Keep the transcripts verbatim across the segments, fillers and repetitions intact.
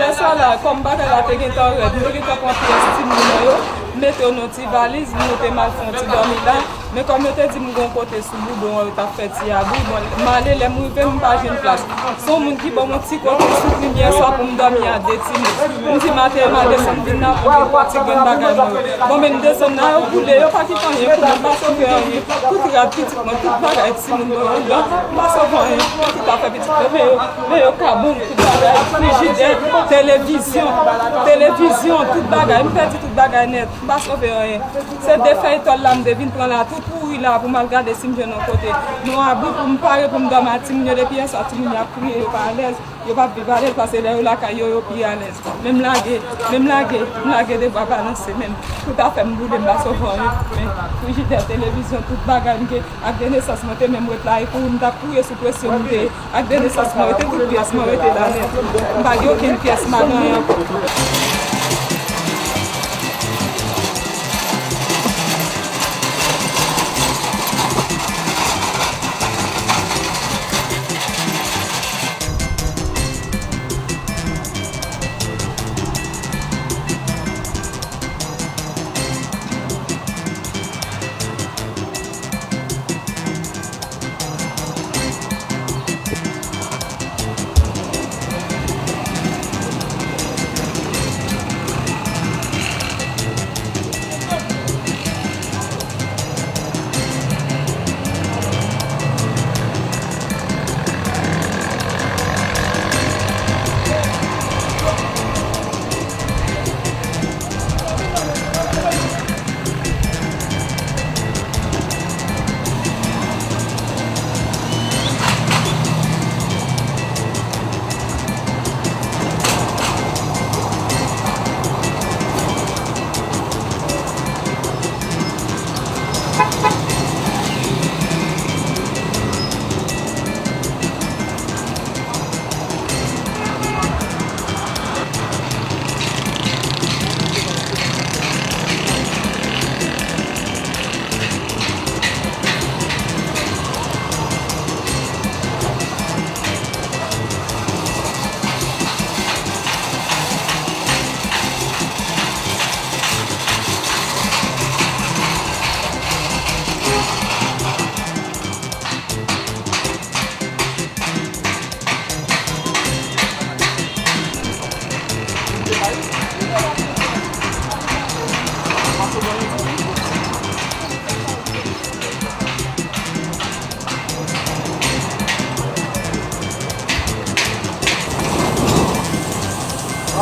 Yè swa la, kòm bagay la te gentan rèd, m te gentan pran pyès timoun mwen yo, m mete yo nan ti valiz, m mete m al fè yon ti dòmi la. Men kòm yo te di m gen yon kote sou Boudon an, yo t ap fè ti abri, bon, m ale, lè m rive, m pa jwenn plas. Se yon moun ki ban m yon ti kote sou plim yè swa pou m dòmi a de timoun. M di maten, m al desann vin la pou m vin pran ti grenn bagay mwen yo. Bon, men m desann la, yo boule, yo pa kite anyen pou mwen, m pa sove anyen. Tout rad pitit mwen, tout bagay timoun mwen yo, m pa sove anyen. Tout afè pitit mwen, men yo, men yo kabon, tout bagay, frijidè, televizyon, televizyon, tout bagay, m pèdi tout bagay nèt, m pa sove anyen. Se de fèy tòl la m te vin pran la, tout pouri la pou m al gade si m jwenn yon kote. Yon abri pou m pare pou m dòmi a timoun yo, depi yè swa timoun yo ap kriye, yo pa alèz, yo p ap viv alèz, paske lè yo lakay yo, yo pi alèz. Men m lage, men m lage, m lage devwa balanse, men tout afè m boule, m pa sove anyen. Men frijidè, televizyon, tout bagay m gen, ak de nesans mwen te menm ret la, e kouri m t ap kouri sou presyon m te ye. Ak de nesans mwen rete, tout pyès mwen rete la nèt. M pa gen okenn pyès, m pa gen anyen ankò.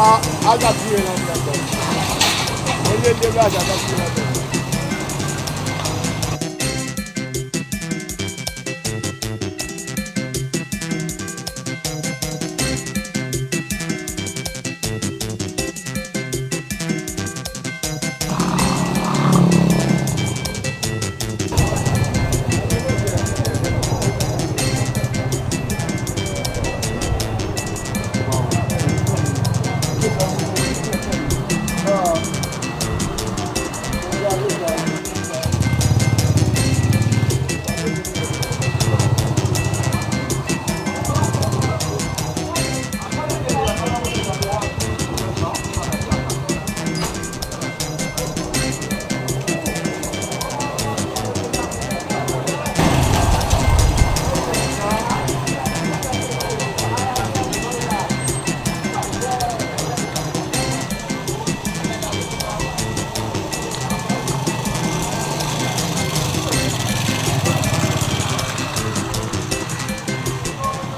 A, a, ta tire nan tèt. Olye l degaje, a ta tire nan tèt.